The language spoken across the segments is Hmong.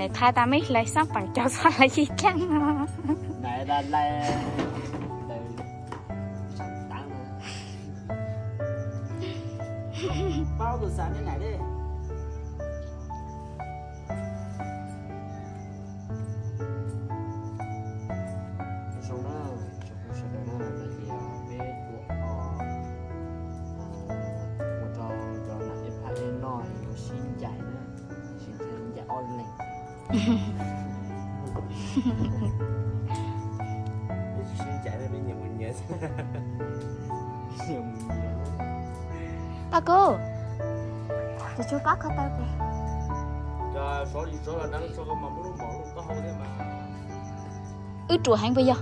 Thaij tas mej hlais xab pem cov xab hlais yig dlaab no. Pab tus xav nej nai dej. Zoo na, tsoom phooj sawv daws na, no ces peb tuaj ua rau cov nam ej phaj ej noj yuav sib ncaim na, sib ncaim ob leeg. Paj Kub, tus tsuag pab kho taw pem. Wb ruam heev puas yog?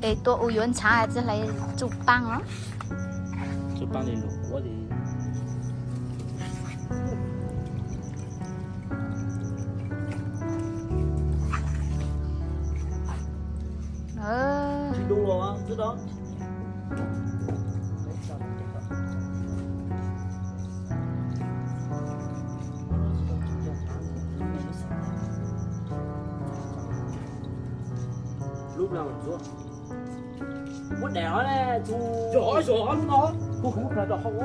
Es tua us yuav ntxhaav tsi hlais tsuj paaj os. Lub no muab daim no, yog yog lub no, kuv hu rau hauv.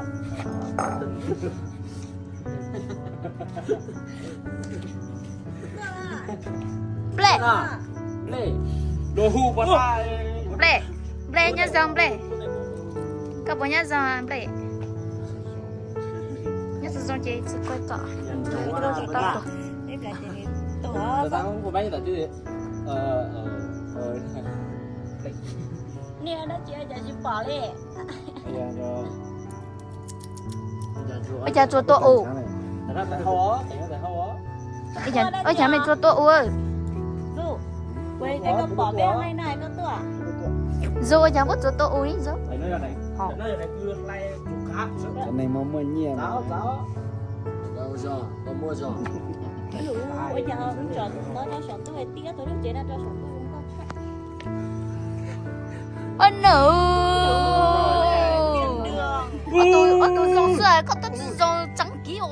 Nplej, nplej, nplej, nyob zoo nplej. Koj puas nyob zoo nplej? Nyob zoo zoo ces tsis quaj tom. Niag dab tsi cas tsis pom li? Ua cas tsuas tua us? Ua cas mej tsuas tua us? Zoo, ua cas koj tsuas tua us li zoo? Cov neeg muaj muaj nyiaj. Ua cas tso rau saum ntuj, tib tus lub tsev no rau saum ntuj zoo nkauj tshaj. Ua nws, ua tus zoo xwb koj twb tsis zoo tseeb kiv os.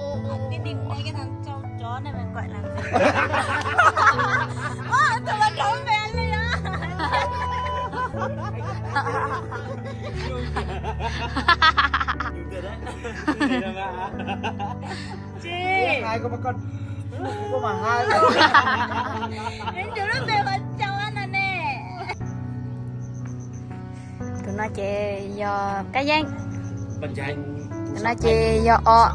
Tsis, tus lub npe hu ua Tsau no ne. Tus no ces yog Kab Yeeb. Tus no ces yog Os.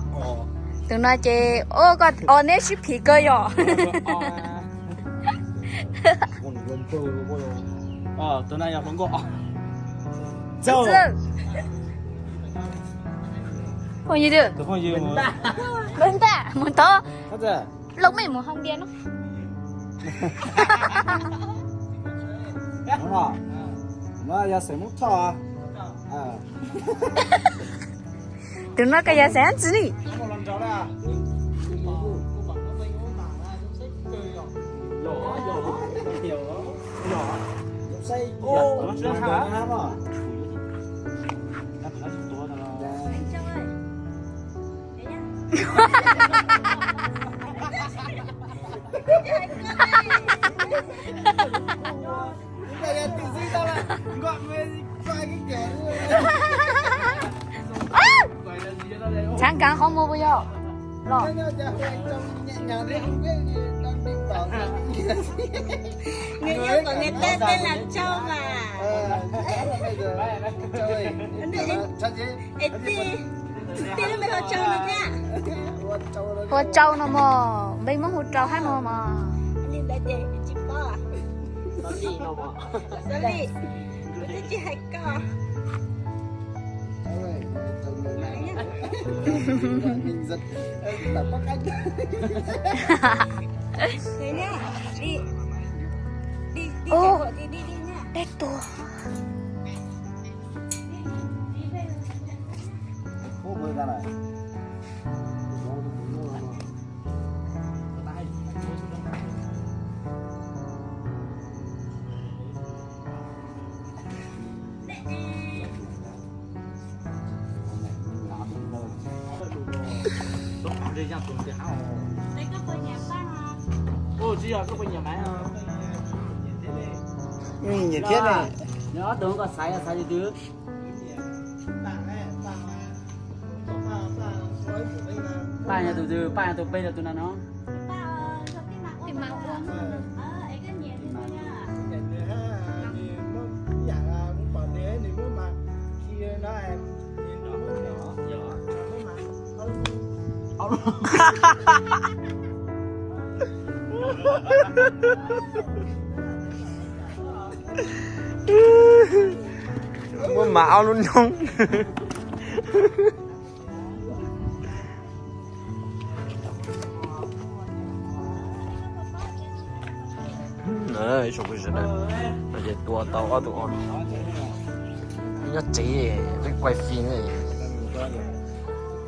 Tus no ces, o, koj Os neb sib phim kawg yom. Tus no yog hluas nkauj Os. Phooj ywg, npawg ntaj mus tod, los mej mus hais tias no. Tus no koj yog xeem tsi li? Ntshaav kaav qhov muag puas yog? Los, nws nyob tom nws tej tej lam Tsau mas. Es tij, tij lub npe hu Tsau no thiab. Hu Tsau no mog, npe Hmoob hu Rau hab no mog. Li ntawd ces tsis paub. Xab Lis, kuv twb tsis hais koj. Ub, dej tuag. Nyiam thiab ne. Nws ob tug koj xaiv xaiv li twg? Paj yog tus twg, paj yog tus peb rau tus na no. Muab mas ob lub nyoog. Ib tsoom phooj ywg sawv daws, no ces tua tau ob tug os. Nyob tsev, peb kuaj fim,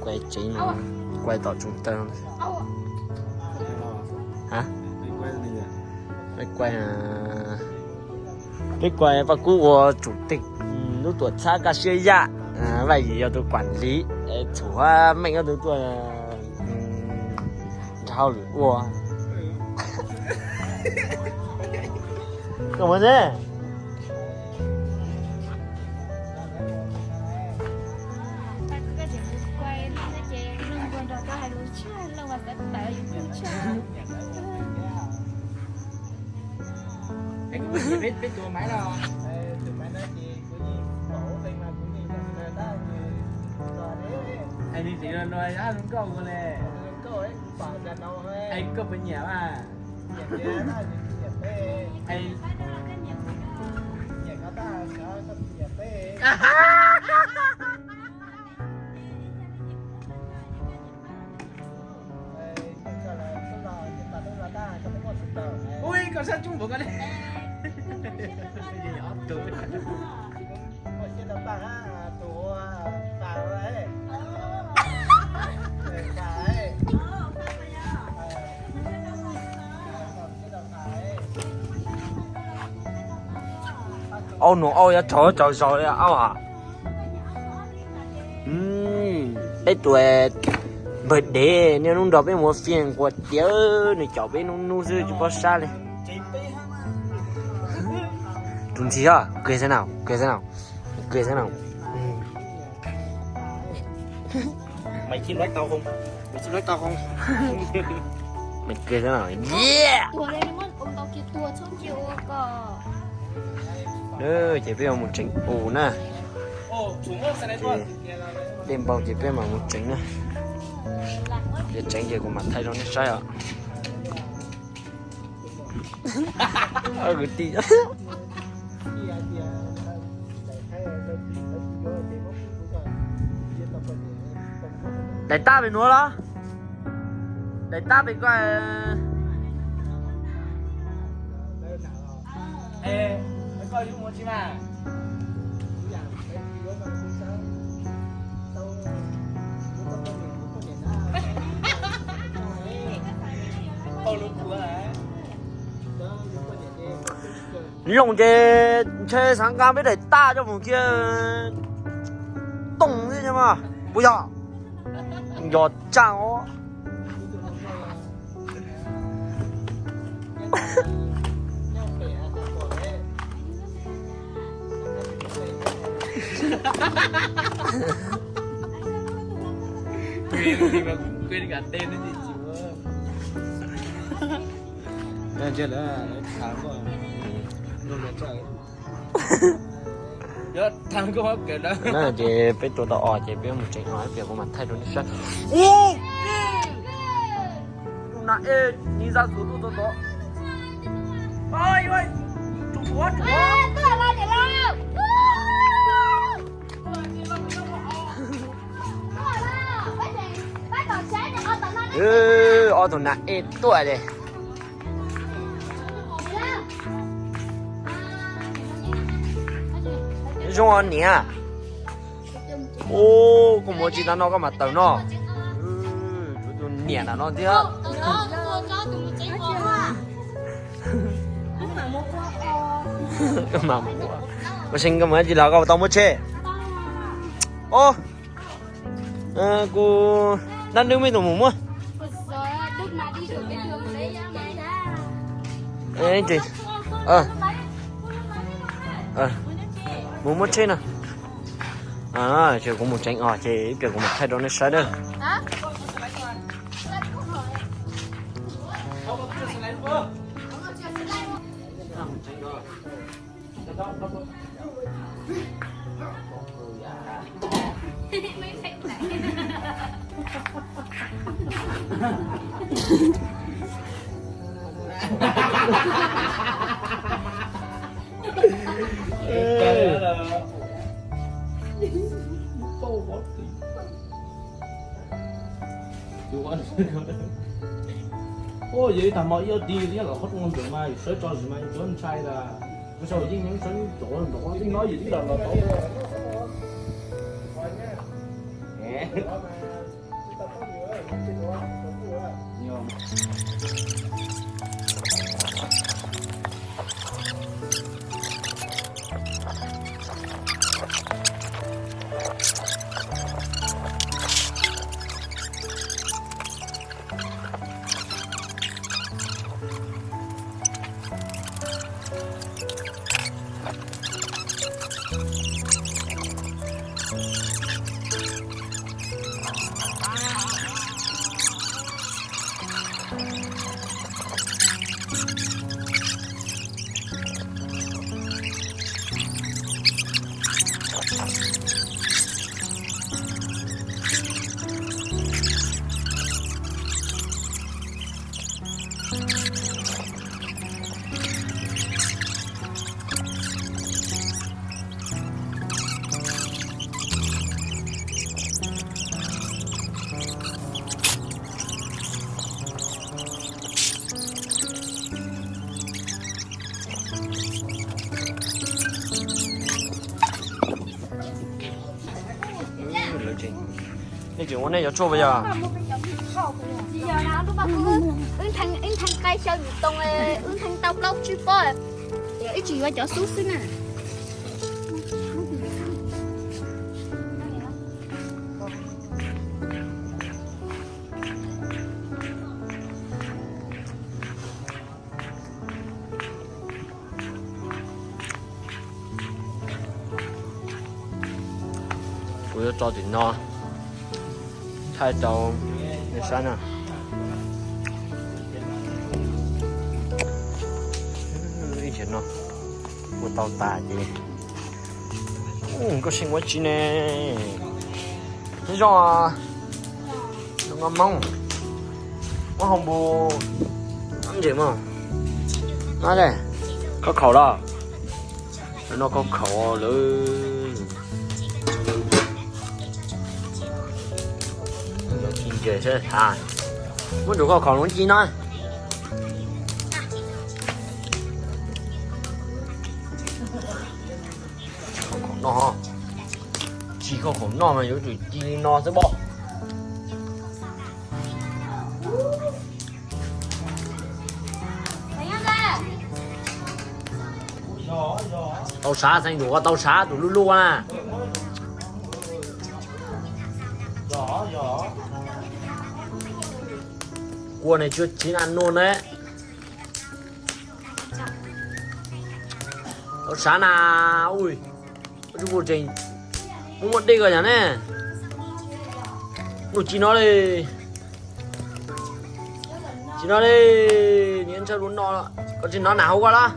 kuaj tsev, kuaj tom tsoos taw. Peb kuaj, peb kuaj Paj Kub ua tsum tej lub tuam txhab kaj siab yaj, Vaj Yim yog tus kuam liv, Txhum Meej ob tug tuaj nrog hauj lwm ua. Koj mus ne. Koj puas nyiam mas? Ui, koj sab coob npaum koj li. Auj, nus auj yuav tsaug tsaug zog li auj ha. Peb tus npawg dev niaj hnub nrog peb mus ua fiaj nquas tiav, nws caum peb hnub hnub xwb tsis paub sab li. Tus ntxhi os, kws xab na, kws xab na, kws xab na. Mày chim nói tao không? Mày chim nói tao không? Mày kêu thế nào? Yeah! Ces peb mus tseev us na. Dej npau ces peb mam mus tseev na. Ces tseev ces kuv mam thaij rau nej saib os. Kwv tij. Daim tab pem nuav los? Daim tab pem koj. Looj ces ntshe xav nqa peb daim tab coj mus kiag tooj xwb mas puas yog? Yog tsaaj os. Ces peb tua tau os ces peb mus tseev os, ib pliag kuv mam thaij rau nej saib. Tus nas ej ni za xuv tuaj tau tod. Ob tug nas ej tuaj li. Zoo os niam. Ub, koj mus ua tsi tam no koj mam tawm no? Tus niam nram no thiab. Ua tshee koj mus ua tsi los koj tau muab tsheb. Ob, kuv dab nwb me tus mus muab. Ces mus muab tsheb no. Ces kuv mus tsev os, ces ib pliag kuv mus thaij rau nej saib nawb. Ua yog ib tag hmo ib ob tiv nyob kom qhov rooj ntawm mas yus sawv tso zis mas yuav ntshai tas. Ua sau yeej nyob sawv nrov nrov yeej no yus tib los los tau. Nej tseem ua nej cov tshuaj puas yog? Wb nthee qe xyaw nyuam toos, wb nthee tau plaub tsib pob, ib tsis yuav cov xub xwb na. Kuv yuav tso tim no thaij rau nej saib na. Ib tsam no ua tau tas ces nkauj seej ua tsi ne. Nyob zoo, zoo nkauj Hmoob, muab hau npu ntses mog. No, khaub khaum los, lawv noj khaub khaum lawm. Ci ntses sab, muab tus khaub khaum lub ci no. Khaub khaum noj, ci khaub khaum noj mas yuav tsum ci li no xwb pob. Tau sav, xeeb tus ko tau sav tus luj luj na. Kua ne tsuas tsis na nuj ne. Tau sav na, ui, ua tsuj pus tseem muaj muaj dej ko yog ne. Nuj ci no li. Ci no li, niam ntshaw lub no, koj tsis nov nam hauv koj los?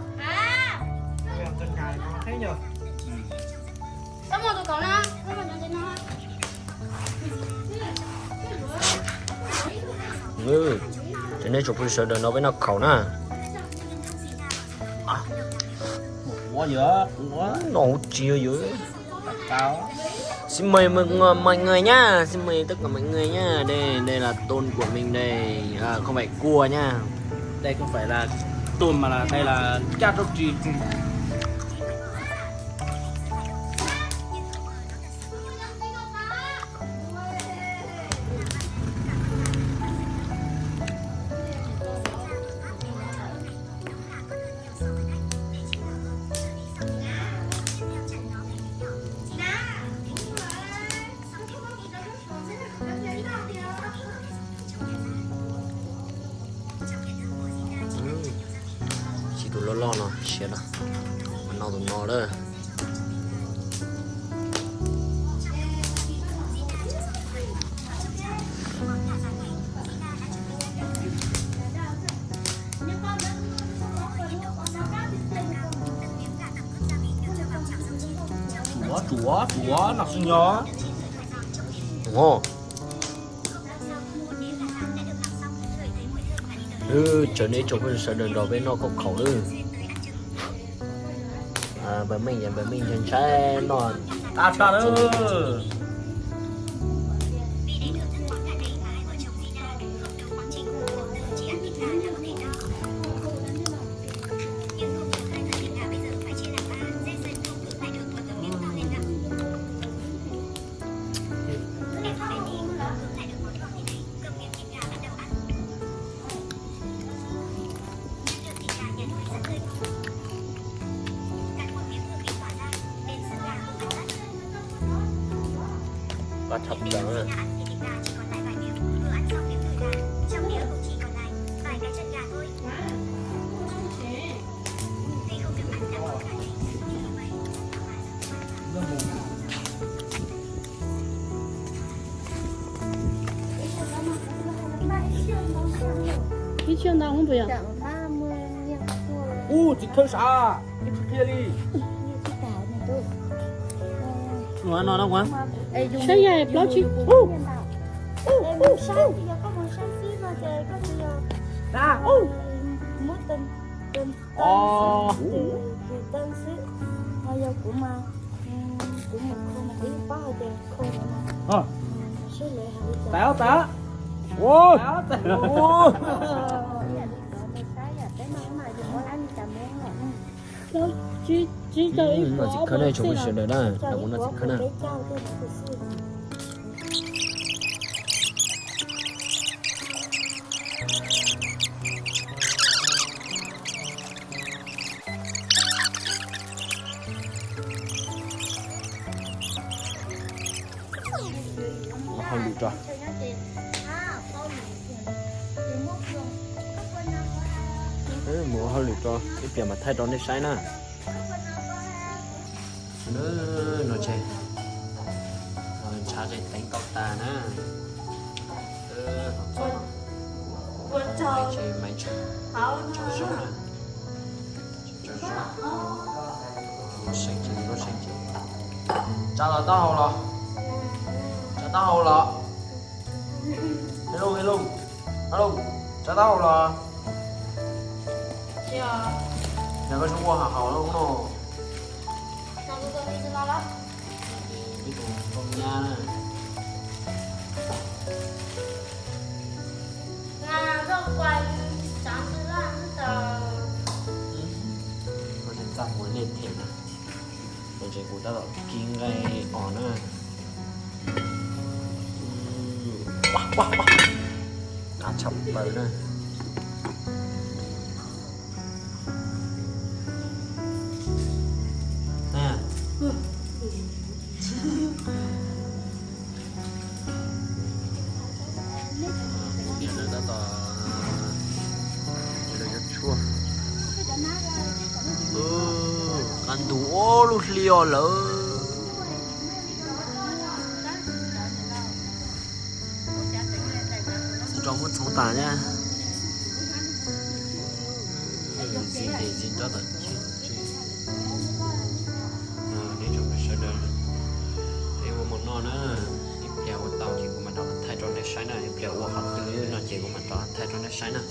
Ces nej tsoom phooj ywg sawv daws no peb noj khaum na. Noj huv tsis yog. Xin mời mọi người, mọi người nhá, xin mời tất cả mọi người nhá. Đây, đây là tôm của mình đây, à, không phải cua nhá. Đây không phải là tôm mà là đây là cá rô tì. Loj loj no siav na, mas no tus no lawm. Tsuav, tsuav, tsuav, noj xwb nyob. Ua, tsawv nej ib tsoom phooj ywg sawv daws nrog peb noj khoom khaum lawm. Npawg Meej, npawg Meej ntshai ntshai noj. Qab tshaj lawm. Qab tshaj plaws na. Ib tsiaj ntau hwv puas yog? Ub, txiv khawb sav, ib tsis qhia li. Saib yog plaub tsib. Tais, tais. Ua, noj txiv khawb na, tsoom phooj ywg sawv daws na, kuv noj txiv khawb na. Ua hauj lwm tso. Mus ua hauj lwm tso, ib pliag mam thaij rau nej saib na. No ces ntshav tseem teev tau tas na. Txog no, tseem, tseem tsaug zog na. Tsaug zog. Lub seem tseem, lub seem tseem. Tsav los taub hau los? Tsav taub hau los? Hello, hello, hello, tsav taub hau los? Yog koj tsis ua haus haus no. Ib tug nkauj nyab na. Koj tsis txaj muag nej them na. Koj tseem kuv tab tom kib nqaij os na. Qab tshaj plaws na. Tab tom, qab ntug, ua lub hli os lawm. Txhob tso muab txhoov tas thiab. Txiv tes txiv nrab tom tsev. Nej tsoom phooj ywg sawv daws, peb ua mus noj na, ib pliag ua tau ces kuv mam rov qab thaij rau nej saib na, ib pliag ua qhov twg no ces kuv mam rov qab thaij rau nej saib na.